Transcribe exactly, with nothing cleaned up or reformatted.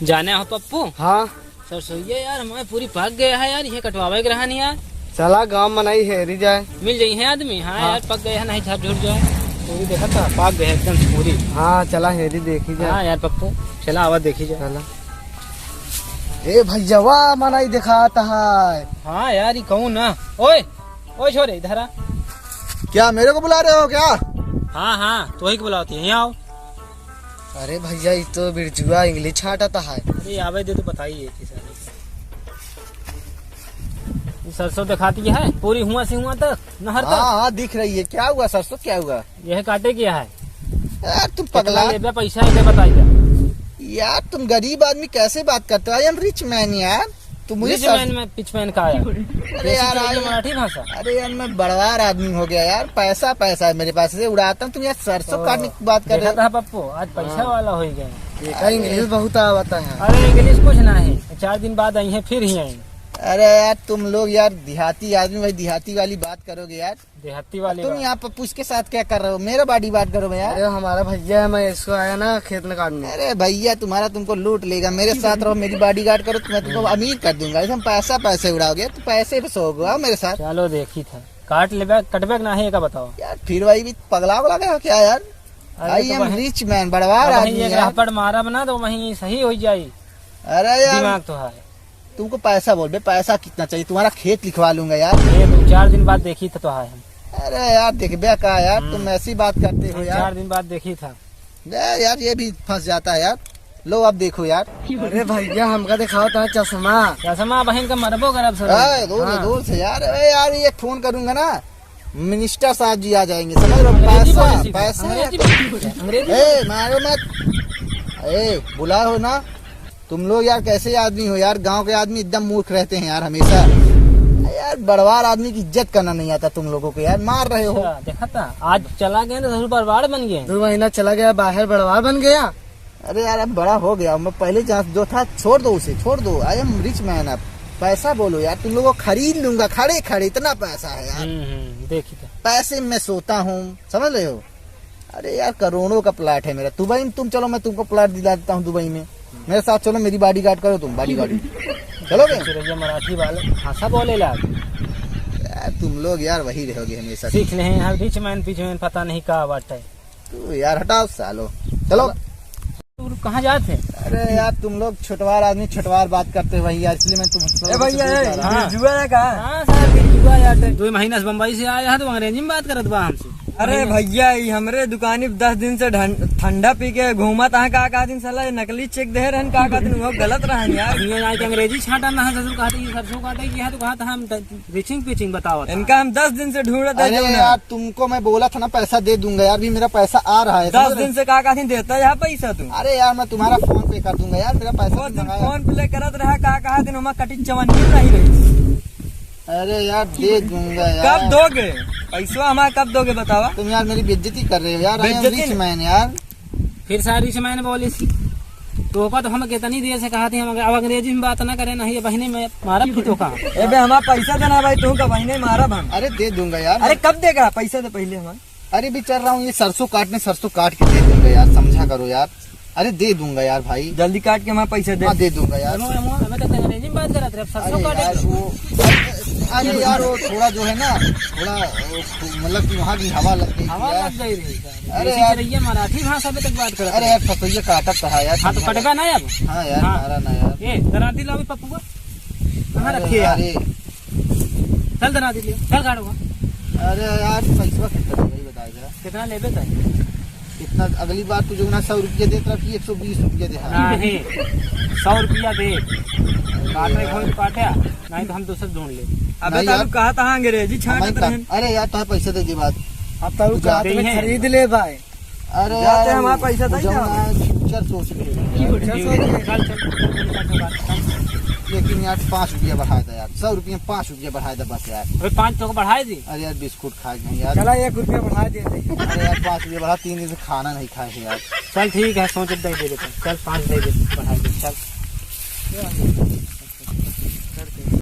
जाने हो पप्पू? हाँ। सरसोइया यार, हमारे पूरी पक गया है यार, ये कटवावे के रहा नहीं यार। चला, गाँव मनई हेरी जाए। मिल जाई है आदमी, हाँ हाँ। यार, पक गया है, नहीं झट झुट जाए। पूरी देखा था, पक गया एकदम से पूरी। हाँ, चला हेरी देखी जाए। हाँ यार पप्पू, चला आवा देखी जाए। चला। ए भैया, वाह, मनई देखात है। हाँ यार, ये कहूँ ना। ओए, ओए छोरे, इधर आ। क्या मेरे को बुला रहे हो क्या? हाँ, हाँ, तो ही को बुलावती है, यहाँ आओ। अरे भैया, ये तो बिरजुआ English छांटत है। अरे आवे दे तो बताइए कि सर। ये सरसों दिखाती है पूरी हुआ से हुआ तक, नहर तक। हाँ, हाँ, दिख रही है। क्या हुआ सरसों, क्या हुआ? यह काटे किया है। यार, तुम कितना पगला। लेबे पैसा, इधर बताइए। यार, तुम गरीब आदमी कैसे बात करते हो? I am rich man यार। तुम मुझे rich सर- man में pitch man का है? अरे ऐसी यार, तो ये I am- मराठी भाषा। अरे यार, मैं बड़वार आदमी हो गया यार, पैसा, पैसा है मेरे पास, इसे उड़ाता हूँ। तुम यार सरसों ओ, काटने की बात कर रहे देखा हो। था पप्पू, आज पैसा हाँ। वाला हो ही गए। देखा, English बहुत आवता है। अरे English कुछ ना है, चार दिन बाद आई है, फिर ही आई। अरे यार, तुम लोग यार देहाती आदमी, भाई देहाती वाली बात करोगे यार। देहाती वाली तुम बात। यहाँ पप्पू इसके साथ क्या कर रहे हो? मेरा bodyguard करो भैया। अरे, हमारा भैया है, मैं इसको आया ना खेत में काटने। अरे भैया, तुम्हारा तुमको लूट लेगा, मेरे साथ रहो, मेरी bodyguard करो, मैं तुमको हम्म। अमीर कर दूंगा। ऐसे हम पैसा, पैसे उड़ाओगे तो पैसे पे सोओगे, आओ मेरे साथ। चलो देखी था, काट लेबे, कटबे के नाही, एका बताओ। यार, फिर वही भी पगला उगला गया हो क्या यार? अरे I तो am वहीं, rich man, बड़वार अब वहीं आदमी एक यार। रहपड़ मारब ना तो वहीं सही हो जाई। अरे यार, दिमाग तो है। तुमको पैसा बोल बे, पैसा कितना चाहिए? तुम्हारा खेत लिखवा लूंगा यार। ये दो चार दिन बाद देखी तो, तो है हम। अरे यार, देखबे का यार, हम्म। तुम ऐसी बात करते हो हम यार। चार दिन बाद देखी था। बे यार, ये भी फंस जाता है यार। लो, अब देखो यार। अरे भैया, हमका दिखाओ तो चश्मा। चश्मा बहन का मरबो करब सर। ए, दूर, हाँ। दूर से यार। अरे यार, ये फोन करूंगा ना, minister साहब जी आ जाएंगे, समझ रहे हो? अंग्रेजी पैसा, बोले सीखो। पैसा। अंग्रेजी बोले सीखो। अंग्रेजी ए, मारो मत। ए, बुला हो ना। तुम लोग यार कैसे आदमी हो यार, गांव के आदमी एकदम मूर्ख रहते हैं यार हमेशा। यार बड़वार आदमी की इज्जत करना नहीं आता तुम लोगों को यार, मार रहे हो। अच्छा, देखा था, आज चला गए तो ससुर बड़वार बन गए। दो महीना चला गया बाहर, बड़वार बन गया। अरे यार, अब बड़ा हो गया मैं, पहले जहाँ जो था छोड़ दो उसे, छोड़ दो। I am rich man। अब पैसा बोलो यार, तुम लोगों को खरीद लूंगा खड़े खड़े, इतना पैसा है यार। हम्म, हम्म, देखी था। पैसे में सोता हूँ, समझ रहे हो? अरे यार, करोड़ों का plot है मेरा दुबई में। तुम चलो, मैं तुमको plot दिला देता हूँ दुबई में। मेरे साथ चलो, मेरी bodyguard करो तुम, bodyguard। चलोगे? चिरैया मराठी वाले भाषा बोले ला। यार, तुम लोग यार वही रहोगे हमेशा। सीख ले हैं, हम rich man, pitch man, पता नहीं का बात है। तू यार हटाओ सालो। चलो। तू कहाँ जात है? अरे यार, तुम लोग छोटवार आदमी, छोटवार बात करते हो भैया, इसलिए मैं तुम ए भैया, ए, हाँ। बिरजुआ है का? हाँ सर, बिरजुआ यार। दो महीना से बम्बई से आया है तो अंग्रेजी में बात करत बा हमसे। अरे भैया, ई हमरे दुकानी पे दस दिन से ढं-, ठंडा पी के घूमत है। का, का दिन साला ये नकली cheque दे रहन, का, का दिन वो गलत रहन यार। अब ये आके अंग्रेजी छांटा ना है, ससुर कहते, ये सरसों काटे की है तो कहा था हम द-, reaching pitching बताओ था। इनका हम दस दिन से ढूंढत है अरे जो ना। यार, तुमको मैं बोला था ना पैसा दे दूंगा यार, भी मेरा पैसा आ रहा है, दस समझ रहे? दिन से का, का दिन देता है पैसा तू? अरे यार, मैं तुम्हारा PhonePe कर दूंगा यार, मेरा पैसा वो तुम दिन मंगाया। PhonePe करत रहा, का, का दिन हमार कटी चवन्नी नहीं रही। अरे यार, दे दूंगा यार। कब दोगे? पैसवा हमारा कब दोगे, बतावा? तुम यार मेरी बेइज्जती कर रहे हो यार, I am बेइज्जती rich नहीं। Man यार। फिर सारी से मैंने बोली सी, तो ओका तो हम कितनी देर से कहा थी, हम अब अंग्रेजी में बात ना करें, नहीं ये बहिनी में मारब भी तो कहा। ए बे, हमारा पैसा देना भाई, तू का बहिनी मारब हम। अरे दे दूंगा यार। अरे कब देगा पैसा, तो पहले हमारा। अरे भी चल रहा हूँ, ये सरसों काटने, सरसों काट के दे दूंगा यार, समझा करो यार। अरे दे दूंगा यार भाई। जल्दी काट के हमारा पैसा दे। हाँ, दे दूंगा यार। अरे, अरे, अबे तो अंग्रेजी में बात करत रहे, सरसों अरे काटे यार, के। वो, अरे यार, वो थोड़ा जो है ना, थोड़ा वो, मतलब कि वहाँ की हवा लग गई थी हवा यार। लग गई रही। अरे ऐसी यार। चिरैया मराठी भाषा में तक बात करत अरे रहे। यार, फसैया काटत रहा यार, हाँ, तो समझा कटेगा ना। ना अब? हाँ यार, हाँ। मारा ना यार। ए, दराती लाओ पप्पू को। कहाँ अरे रखे यार? यार, ये चल दराती ले, चल गाड़ो। अरे यार, पैसवा कितना देगा, ये बताओ जरा। कितना लेबे तय? इतना, अगली बार तू जो ना सौ रुपया देत रहा कि एक सौ बीस रुपया दे। नहीं, सौ रुपया दे। काटे अरे खोई यार। काटे, नहीं तो हम दूसर ढूंढ ले। अबे नहीं तारू यार। कहा था अंग्रेजी छांटत हमारे रहन। अरे यार, तो पैसे दे दे बात। अब तारू तू का जाते में ही है। खरीद ले भाई। अरे जाते यार, हमारा पैसा दे जाओ। ना, future सोच ले। Future सोच ले। चल, चल, चल, चल, चल, चल। लेकिन यार, पाँच रुपया बढ़ा दे यार, सौ रुपया में पाँच रुपया बढ़ा दे बस यार। अबे, पाँच तो को बढ़ाए दी। अरे यार, बिस्कुट खाए नहीं यार। चला, एक रुपया बढ़ा दे दे। अरे यार, पाँच रुपया बढ़ा, तीन दिन से खाना नहीं खाए हैं यार। चल ठीक है, सोच दे दे देते हैं। चल, पाँच दे दे, बढ़ा दे, चल।